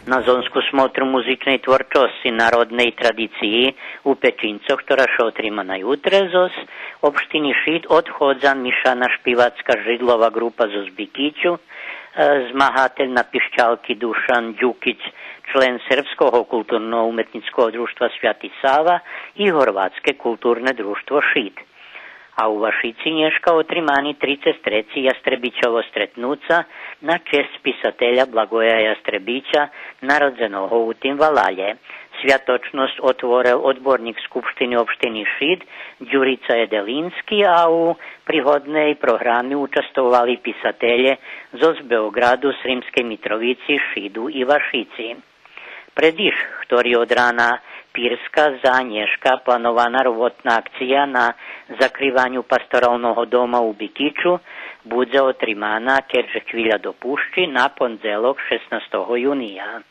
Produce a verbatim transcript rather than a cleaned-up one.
На зонску смотру музичней творчосци, народней традициї у Печинцох, котра ше отрима на ютре, зоз општини Шид одходза мишана шпивацка жридлова ґрупа зоз Бикичу, е, змагатель на пищалки Душан Дюкич, член Сербского културно-уметнїцкого дружтва Святи Сава и Горватске културне дружтво Шид. А у Вашици нєшка отримани трицец треци Ястребичово стретнуца на чесц писателя Благоя Ястребича, народзеного у тим валалє. Святочносц отворел одборнїк Скупштини општини Шид Дюрица Еделински, а у пригодней програми участвовали писателє зоз Беоґраду, Сримскей Митровици, Шиду и Вашици. Пре диш, хтори од рана пирска, за нєшка планована роботна акция на закриваню пасторалного дома у Бикичу будзе отримана, кед же хвиля допущи, на пондзелок, шеснастого юния.